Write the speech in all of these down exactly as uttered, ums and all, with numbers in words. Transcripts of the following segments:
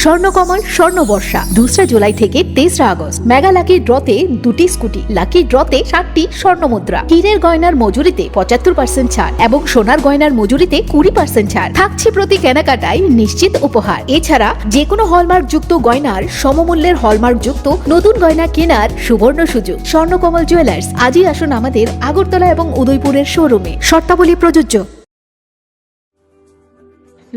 স্বর্ণকমল স্বর্ণবর্ষা দুসরা জুলাই থেকে তেসরা আগস্ট। মেগা লাকি ড্রতে দুটি স্কুটি, লাকি ড্রতে সাতটি স্বর্ণ মুদ্রা, হীরের গয়নার মজুরিতে পঁচাত্তর পার্সেন্ট ছাড় এবং সোনার গয়নার মজুরিতে কুড়ি পার্সেন্ট ছাড় থাকছে প্রতি কেনাকাটায় নিশ্চিত উপহার। এছাড়া যে কোনো হলমার্কযুক্ত গয়নার সমমূল্যের হলমার্কযুক্ত নতুন গয়না কেনার সুবর্ণ সুযোগ। স্বর্ণকমল জুয়েলার্স, আজই আসুন আমাদের আগরতলা এবং উদয়পুরের শোরুমে। শর্তাবলী প্রযোজ্য।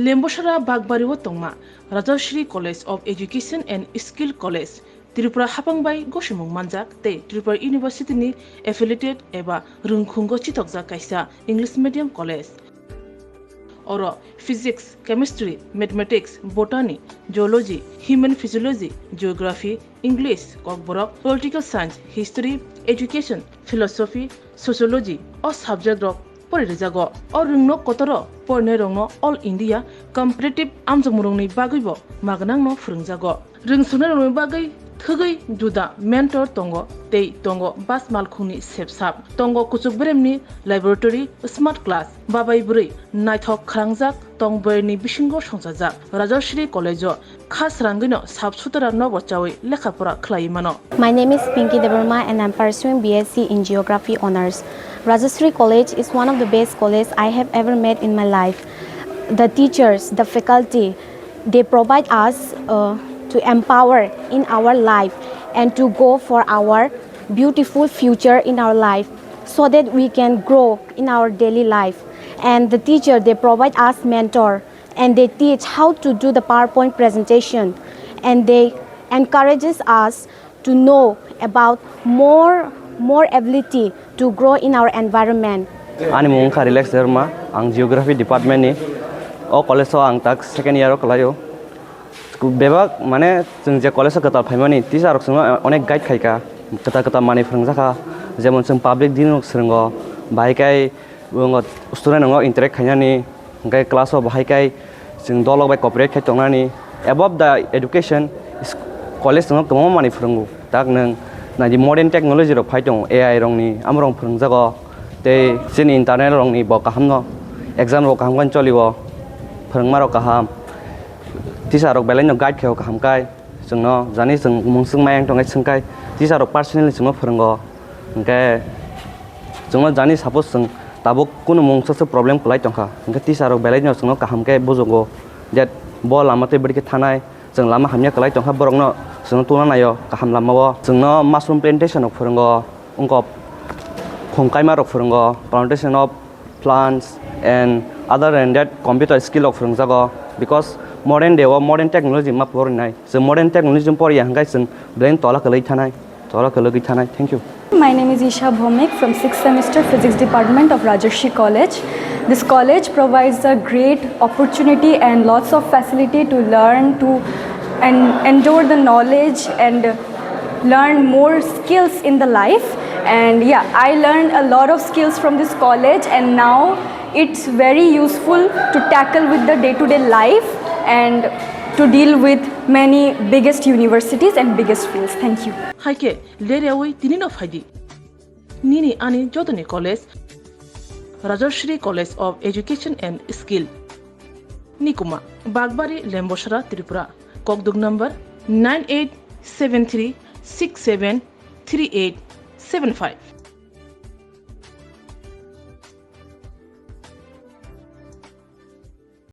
Lembosara Bagbari o tongma Rajashree College of Education and Skill College, Tripura haphang bai gosimung manjak tei Tripura University ni affiliated eba rwngkhungo chitokjak kaisa English medium college. Oro Physics, Chemistry, Mathematics, Botany, Zoology, Human Physiology, Geography, English, Kokborok, Political Science, History, Education, Philosophy, Sociology o subject rok pori rijago. O rwngno kotoro porinairokno All India Competitive amjokmungrokni bagwibo magnangno phwrwngjago. Rwngsuknairokni bagwi thwgwi juda mentor tongo tei tongo bus malkhungni sepsap. Tongo kuchuk beremni laboratory, smart class, babai bwrwi naithok khalangjak tong boyarni bisingo songchajak. Rajashree College-o kha srangwino sap sutara nobo chawi lekha pora khlaiwi mano. My name is Pinky Debbarma and I'm pursuing B S C in Geography Honours. Rajashree College is one of the best colleges I have ever met in my life. The teachers, the faculty, they provide us, uh, to empower in our life and to go for our beautiful future in our life so that we can grow in our daily life. And the teacher, they provide us mentor and they teach how to do the PowerPoint presentation and they encourages us to know about more, more ability to grow in our environment. Ani mung wngkha Relax Debbarma, ang Geography Department ni. O college o ang tak second year o kwlaio. Bebak, mane, chwng je college o kwtal phaimani, teacher rok chwngno onek guide khaikha, kwtal kwtal manwi phwrwngjakha, jemon chwng public dealing rok swrwngo, bahai khe student rokno interact khainani, hwnkhe class o bahai khe chwng dolok bai cooperate khai tongnani. Above the education, college chwngno kwbangma manwi phwrwngo. Tak nwng naidi modern technology rok phai tongo, A I rokni, amorok phwrwngjago. Tei chini internal rokni bo kahamno, exam rok kaham khe cholio, phwrwngma rok kaham, teacher rok belai no guide khe kaham kai. Chwngno jani chwng mungswk mayang tongkhe swngkhai, teacher rok personally chwngno phwrwngo. Hwnkhe chwngno jani suppose chwng tabuk kunu mungsa se problem kwlai tongkha, hwnkhe teacher rok belai no chwngno kaham khe bujugo, that bo lama tei bwrwi khe thanai. Chwng lama hamya kwlai tongkha, borokno chwngno tungna naio kaham lamao. Chwngno mushroom plantation rok phwrwngo, wngkok phung kaima rok phwrwngo, plantation of plants and other than that computer skill rok phwrwngjago, because modern day o modern technology ma porinai. Chwng modern technology poriya hwnkhe chwng belai tola kwlwi thanai, tola kwlwi thanai. Thank you. My name is Isha Bhomik from sixth semester Physics Department of Rajashree College. This college provides a great opportunity and lots of facility to learn, to and endure the knowledge and learn more skills in the life. And yeah, I learned a lot of skills from this college, and now it's very useful to tackle with the day-to-day life and to deal with many biggest universities and biggest fields. Thank you. Haikhe, leriawi tini no phaidi. Nini ani jotoni college, Rajashree College of Education and Skill. Nikuma, Bagbari, Lembosara, Tripura. Kokduk number nine eight seven three six seven three eight seven five.